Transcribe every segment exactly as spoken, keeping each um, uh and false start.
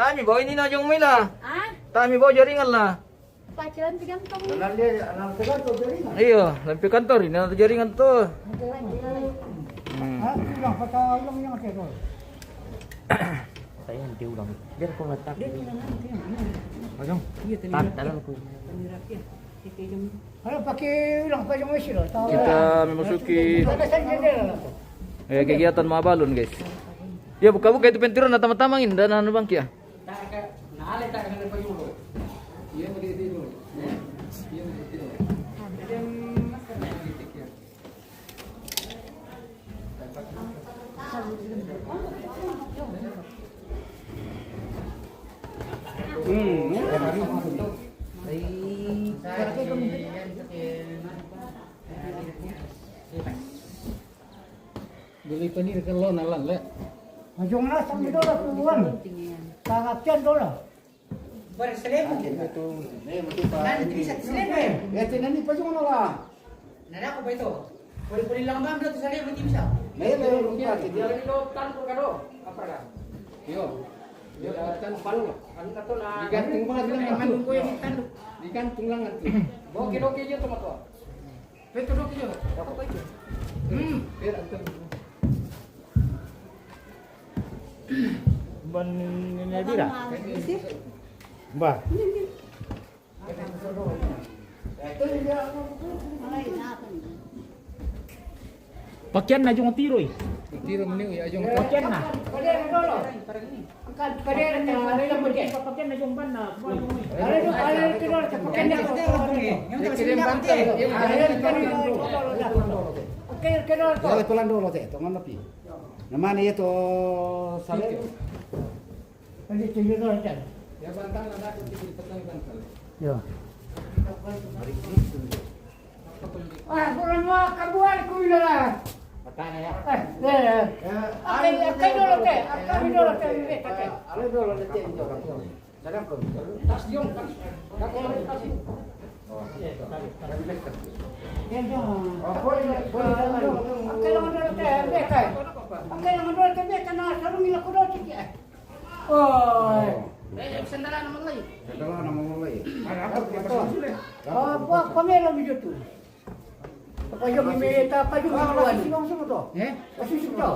Tami bawa ini na jong mila. Ah? Tami bawa jaringan lah. Pacaran pegang kamu. Kenal dia, kenal pegang tu jaringan. Iya, lampi kantor ini ada jaringan tu. Jaringan. Hmm. Ah, ulang, patah ulang yang ada tu. Saya nanti ulang. Biar kau letak. Dia punya nanti. Iya, tadi. Dalam aku. Kalau pakai ulang, pakai masih lah. Kita memasuki, eh, kegiatan mabalun, guys. Ya, buka-buka itu pentiron, tama-tama ini, dan anu bangkia. Beli panir ke lo nalan le. Ajong na sambil dola tuan. Karapian dola. Bar selebu. Nanti bisa selebu. Ya, tinani pajong na lah. Nada aku pa itu. Boleh, boleh lang bang tu selebu ti bisa. Nah, ya, lupa kita. Dia di lo tan por kado. Apa dah? Yo. Yo, tan palu. Anu tu lah. Digantung banget lang tu. Anu ko yang tanduk. Digantung lang tu. Oke, oke je tu matua. Betul, betul. Apa itu? Hmm. Ban ini bira. Mbah. Pakian na jong tiro i. Tiro meni ya jong. Pakian na. Pakian na jong ban na. Kirim bantal. Kirim bantal. Oke, oke, oke. Jalan pelan dulu, teh. Tongan napi. Namanya itu saling. Tadi tinggi tu, Chan. Ya, bantal ada, aku tinggi petang bantal. Ya. Ah, kurang mau kabuan ku ila lah. Petang ya. Eh, eh. Oke, oke dulu, teh. Oke dulu, teh. Oke. Ada dulu, teh. Salam kau. Tas jong, tas. Kau tas. Ya, jong. Oh, boleh, boleh. Oke, yang dulu, teh. Oke, yang dulu, teh. Kena sarung ila kudo ciki. Oh. Eh, sandala na mulai. Sandala na mulai. Ada apa? Apa? Apa, apa melo mi jotu? Apa yo mi meta, apa yo mi tuan? Sibang semua tu. Eh? Apa sih tu?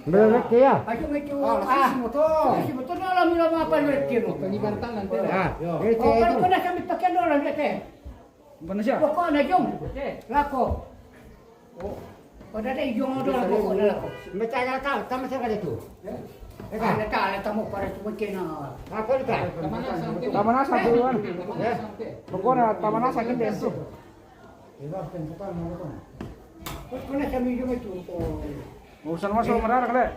Berarti ya? Apa yo mi tu? Ah, semua tu. Semua tu dalam lama apa rezeki tu? Penibantan nanti. Ah, oh, kalau kena kami pakai orang dia teh. Mana siya? Pokok na jong. Lako. Oh. Pada ada ijong ada lah pokok na lako. Mecah na tao, tama sa kada tu. Eh? Ada tao, ada tamo para tu mungkin na. Ako na ka? Tama na sa akin. Tama na sa akin. Eh? Pokok na, tama na sa akin din tu. Iba, pembukaan mo ko. Pokok na sa medyo may tuto. Usan mo sa marara kale.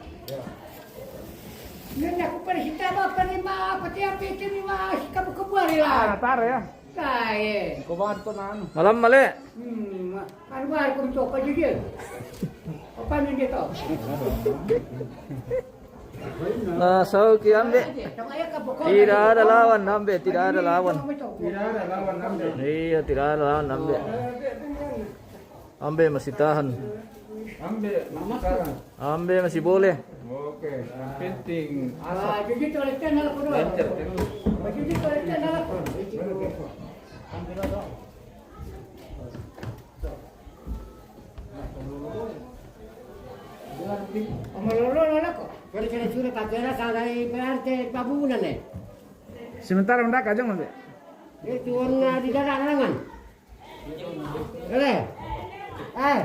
Yan ako pa rin si tama pa rin ma, pati ang piti ni ma, si kabu-kabu rin lang. Ah, tara ya. Kaya. Ko ba ito na ano? Malam mali. Hmm, ano ba kung to pa dyan? Paano dito? Nah, so ki ambe. Tidak ada lawan ambe, tidak ada lawan. Tidak ada lawan ambe. Iya, tidak ada lawan ambe. Ambe masih tahan. Ambe masih tahan. Ambe masih boleh. Oke, yang penting asap. Ah, jadi toiletnya nalak dulu. Lancar terus. Jadi toiletnya nalak dulu. Malolo, malolo ko. Pwede ka na sura pa kaya sa dai perte pabunan eh. Sementara ndak aja ngambil. Itu warna di dada langan. Ele. Eh.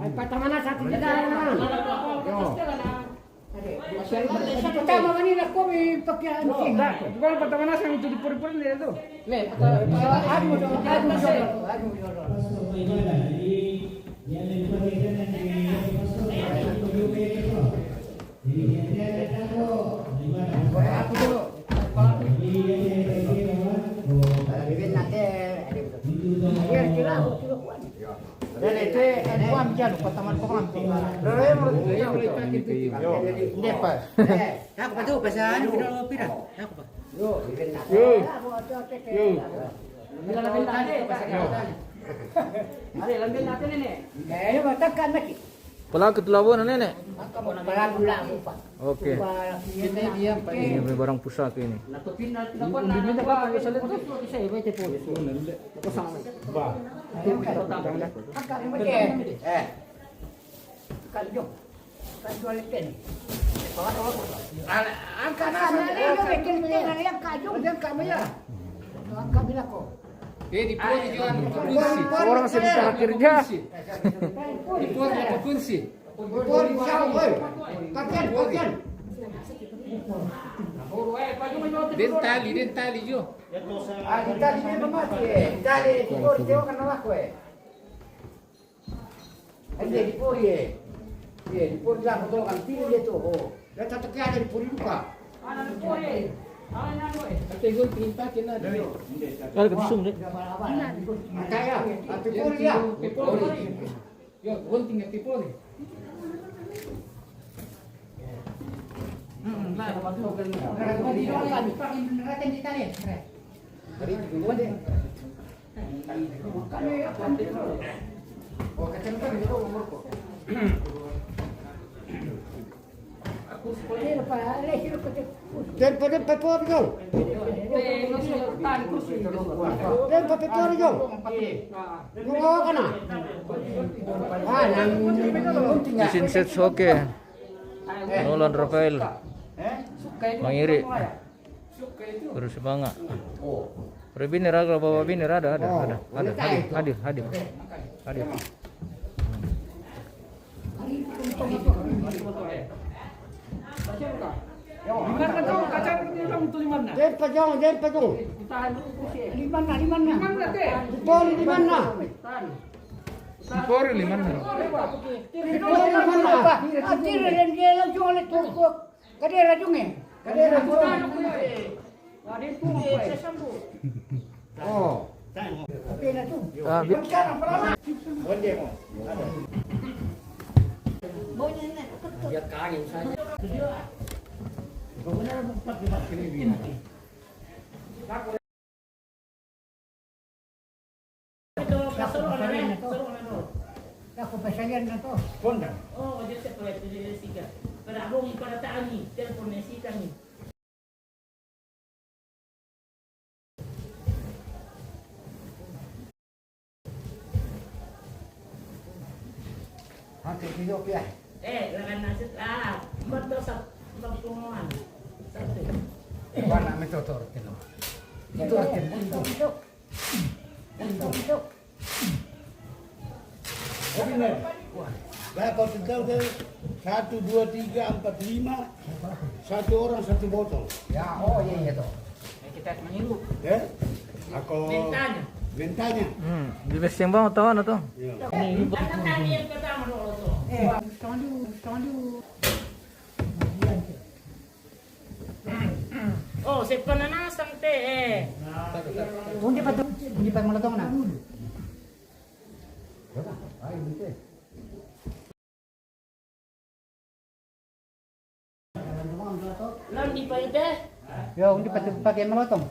Ay, patamana sa atin dada langan. Yo. Pertama kanina ko may pakian. Bukan pertama na sa itu di puri-puri nila tu. Le, adu, adu, adu, adu. Yo. Yo. Yo. Yo. Yo. Pelaku tu lawan nenek. Pelaku lah, Pak. Oke. Ini dia, Pak. Ini barang pusaka ini. Ini dia, Pak, yang saya lihat tu. Eh. Angkat, angkat, angkat, jom. Angkat, jom. Angkat, angkat, angkat. Angkat, angkat, angkat, angkat, jom. Angkat, angkat, angkat. Eh, di pori jual kunci. Orang sementara kerja. Di pori apa kunci? Di pori siapa, oi? Kakian, kakian. Den tali, den tali jo. Ah, di tali dia mati, eh. Di tali, di pori dia kena laku, eh. Ande di pori, eh. Iya, di pori lah, betul kan? Pilih dia tu, oh. Dia tak tekan ada di pori luka. Ada di pori. Ada yang anu, eh. Tapi gue pinta kena dia. Ada ke sum, dek? Ada ya? Ada di pori ya? Di pori. Yo, gunting ke pori. Hmm, lah, ada bantu kan. Ada di dalam, di dalam, di dalam. Tempo, tempo, tempo, tempo. Tempo, tempo, tempo. Mau kana? Ah, yang penting ya. Isin set oke. Nolan Rafael. Mangiri. Terus semangat. Rebini raga, bawa bini rada, ada, ada, ada. Hadir, hadir, hadir. Hadir. Jangan pajang, jangan pajang. Di mana, di mana? Di pori, di mana? Di pori, di mana? Di pori, di mana? Hadir dan dia langsung oleh Turko. Kadera dunge. Kadera dunge. Oh. Ah, bi- Aku pasalian na to. Konda. Oh, dia separate dia siga. Para abong para tani, telepon ni si kami. Hati hidup ya. Eh, lagan nasib ah, empat belas empat puluh an. Satu. Mana metotor kena? Itu arti mundo. Mundo. Berapa total ke? Satu, dua, tiga, empat, lima. Satu orang satu botol. Ya, oh iya, iya, toh. Kita meniru. Ya? Aku Mentanya. Mentanya. Hmm, di Mesembang tahu na to? Iya. Ini. Oh, sepananasang te, eh. Hindi pa to, hindi pa malutong na. Lang di pa ite. Yo, hindi pa to, pake malutong.